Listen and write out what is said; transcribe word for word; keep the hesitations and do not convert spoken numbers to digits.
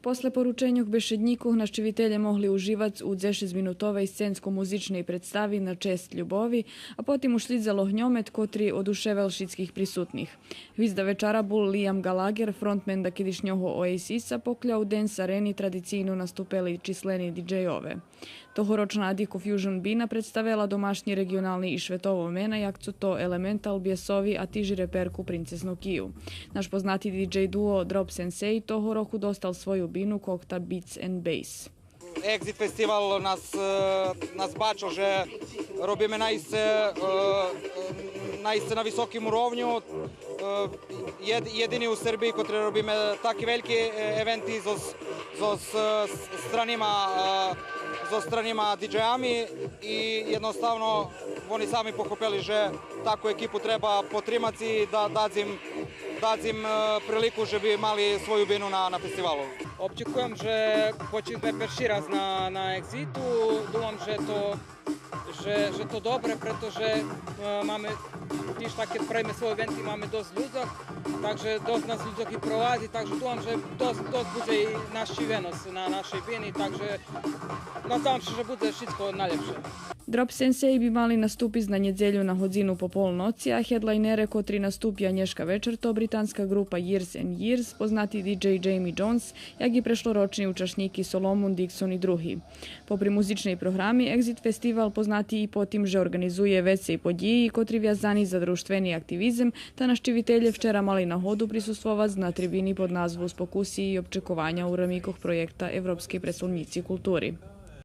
После порученьох бешеднїкох нащивителє могли уживац у дзешецминутовей сценско-музичней представи На чесц любови, а потим ушлїдзел огньомет котри одушевел шицких присутних. Гвизда вечара бул Лиам Галагер, фронтмен дакедишнього Оасиса, покля у Денс Арени традицийно наступели числени диджейове. Тогорочна Адико Фюжн бина представела домашнї реґионални и шветово мена, як цо то Елементал, Бєсови, а тиж и реперку Принцес Нокию. Наш познати диджей дуо Дроб Сенсей того року достал свою бину Кокта Beats and Bass. Екзит фестивал нас, е, нас бачел же робиме наисце, е, наисце на високим уровню. Е, єд-, єдини у Сербиї котри робиме таки вельки, е, евенти зоз, зоз, е, с-, странима, е, зоз странима диджеями и єдноставно вони сами похопели же таку екипу треба потримац и да, дац им, дац им, е, прилику же би мали свою бину на, на фестивалу. Обчекуєм же, хоч и перши раз на, на Екзиту, думам же то же, же то добре, прето же, е, маме тиж так, кед правиме свой евенти, маме досц людзох, так же досц нас людзох и пролази, так же думам же досц, досц будзе и нащивеносц на нашей бини, так же наздавам ше же будзе шицко найлєпше. Дроб Сенсей би мали наступиц на нєдзелю на годзину по полноци, а хедлайнере котри наступя нєшка вечар то британска ґрупа Years and Years, познати диджей Джейми Джонс, як и прешлорочни учашнїки Соломон, Диксон и други. Попри музичней програми, Екзит фестивал познати и по тим же орґанизує вецей подїї котри вязани за дружтвени активизем, та нащивителє вчера мали нагоду присуствовац на трибини под назву Спокуси и обчекованя у рамикох проєкта Европскей престолнїци култури.